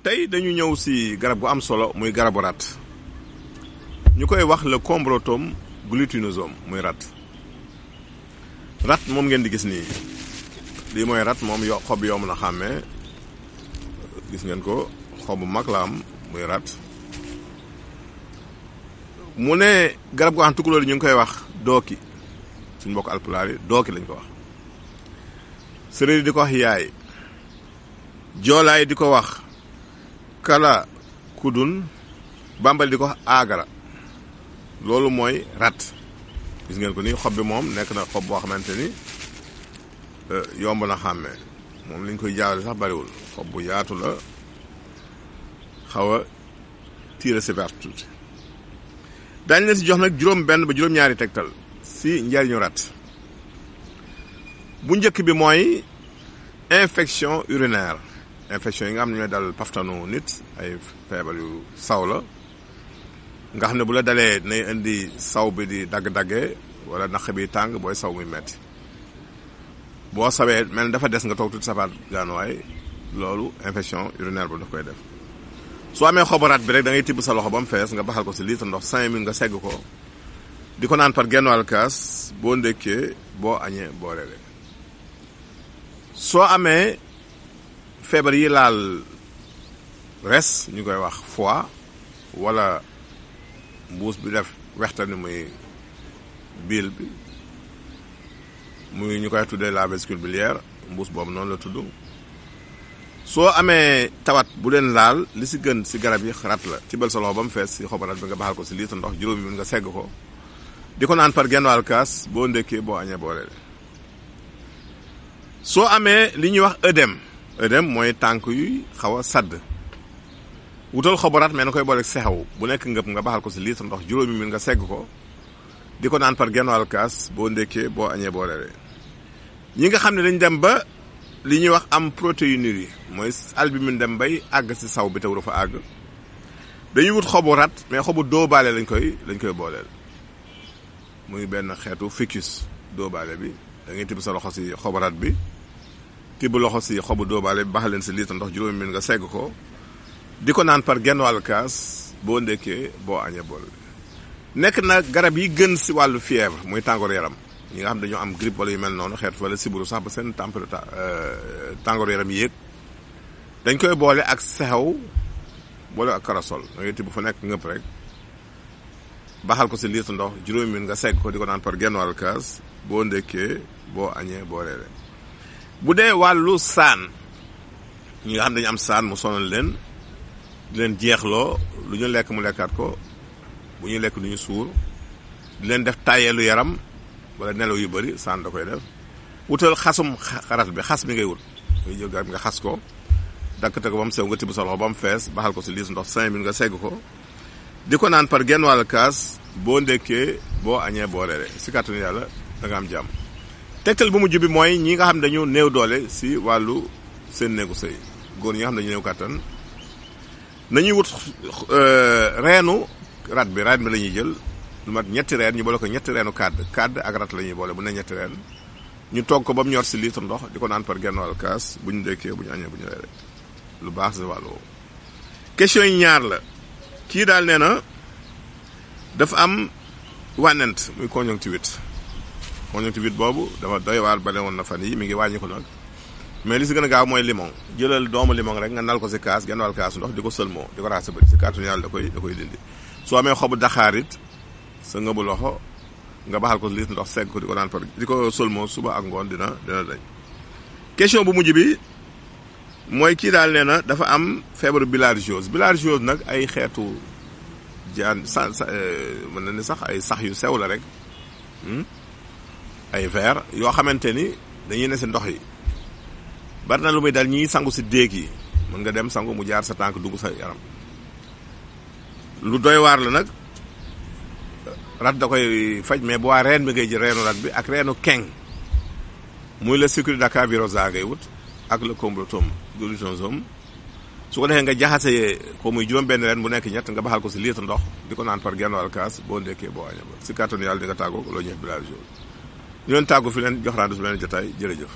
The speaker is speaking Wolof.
tey dañu ñëw si garab gu am solo muy garabu ratt ñu koy wax le combretum glutinosum muy ratt moom ngeen di gis nii lii mooy ratt moom xob yoo mën a xàmmee gis ngeen ko xobu mag la am muy ratt mu ne garab gu xam tukulóor yi ñu ngi koy wax dooki suñu mbokk alpulaar yi dooki lañ ko wax séréer di ko wax yaay joolaay di ko wax kala kudun bambal di ko wax aagara loolu mooy ratt gis ngeen ko nii xob bi moom nekk na xob boo xamante ni yomb na xàmmee moom liñ koy jaawale sax bariwul xob bu yaatu la xaw a tiire si vert tuuti daañu leen si jox nag juróom benn ba juróom-ñaari tegtal si njariñu ratt bu njëkk bi mooy infection urinaire infection yi nga xam ne ñooy dal paftanu nit ay feebar yu saw la nga xam ne bu la dalee nay indi saw bi di dagg-daggee wala naq bi tàng booy saw muy metti boo sawee mel ni dafa des nga toog tuuti safaat gaanuwaay loolu infection urinaire bu daf koy def soo amee xobu ratt bi rek da ngay tibb sa loxo ba mu fees nga baxal ko si litre ndox 5 minutes nga segg ko di ko naan par genn wàll kaas boo ndékkee boo añee boo reeree soo amee feebar yi laal res ñu koy wax foie wala mbuus bi def wextani muy biil bi muy ñu koy tuddee la vésicule biliaire mbuus boobu noonu la tudd soo amee tawat bu leen laal li si gën si garab yi ratt la tibbal sa loxo ba mu fees si xobu ratt bi nga baxal ko si litre ndox juróomi minute nga segg ko di ko naan par genn wàll kaas boo ndékkee boo añee boo reeree soo amee li ñuy wax œdème mooy tànk yuy xaw a sadd wutal xobu ratt mais na koy boole sexew bu nekk ngëpp nga baxal ko si litre ndox juróomi minute nga segg ko di ko naan par genn wàll kaas boo ndékkee boo añee boo reeree ñi nga xam ne dañ dem ba li ñuy wax am protéinurie mooy albumine dem bay àgg si saw bi te wuru fa àgg dañuy wut xobu ratt mais xobu dóobaale lañ koy booleel muy benn xeetu ficus dóobaale bi da ngay tibb sa loxo si xobu ratt bi tibb loxo si xobu dóobaale bi baxal leen si litre ndox juróomi minute nga segg ko di ko naan par genn wàll kaas boo ndékkee boo añee bool nekk na garab yi gën si wàllu fièvre muy tàngoor yaram ñi nga xam dañoo am grippe wala yu mel noonu xeet wala siburu sax ba seen température tàngoor yaram yi yéeg dañ koy boole ak sexew boole ak karasol da ngay tibb fa nekk ngëpp rek baxal ko si litre ndox juróomi minute nga segg ko di ko naan par genn wàll kaas boo ndékkee boo añee boo reeree bu dee wàllu saan ñi nga xam dañu am saan mu sonal leen di leen jeexloo lu ñu lekk mu lekkaat ko bu ñuy lekk du ñu suur di leen def tàyyeelu yaram wala nelaw yu bëri saan da koy def wutal xasum ratt bi xas bi ngay wut ngay jël garab nga xas ko dakkate ko ba mu sew nga tibb sa loxo ba mu fees baxal ko si litre ndox 5 minutes nga segg ko di ko naan par genn wàll kaas boo ndékkee boo añee boo reeree si kàttanu yàlla da nga am jàmm tegtal bu mujj bi mooy ñi nga xam ne dañu néew doole si wàllu seen néegu sëy góor ñi nga xam ne dañu néew kàttan nañuy wut reenu ratt bi la ñuy jël lu mat ñetti reen ñu boole ko ñetti reenu kàdd ak ratt la ñuy boole bu ne ñetti reen ñu togg ko ba mu ñor si litre ndox di ko naan par genn wàll kaas bu ñu ndékkee bu ñu añee bu ñu reeree lu baax si wàllu woowu question yi ñaar la kii daal nee na dafa am wànnent muy conjonctivite boobu dafa doy waar bale woon na fan yi mi ngi wàññi ko nag mais li si gën a gaaw mooy limon jëlal doomu limon rek nga nal ko si kaas genn wàll kaas ndox di ko sëlmoo di ko raas sa bëri si kàttanu yàlla da koy dindi soo amee xobu daxaarit sa ngëbu loxo nga baxal ko litre ndox segg ko di ko naan par di ko sëlmoo suba ak ngoon dina dañ question bu mujj bi mooy kii daal nee na dafa am feebaru bilharziose nag ay xeetu jaan mën na ni sax ay sax yu sew la rek ay ver yoo xamante ni dañuy ne si ndox yi bari na lu muy dal ñiy sangu si déeg yi mën nga dem sangu mu jaar sa tànk dugg sa yaram lu doy waar la nag ratt da koy faj mais bu waa reen bi ngay jël reenu ratt bi ak reenu keng muy la Securidaca virosa ngay wut ak le combretum glutinosum su ko defee nga jaxase ko muy juróom benn reen bu nekk ñett nga baxal ko si litre ndox di ko naan par genn wàll kaas boo ndékkee boo añee ba si kàttanu yàlla di nga tàggoo loo ñeex bilharziose ñu leen tàggu fi leen jox rendez-vous leen jotaay jërëjëf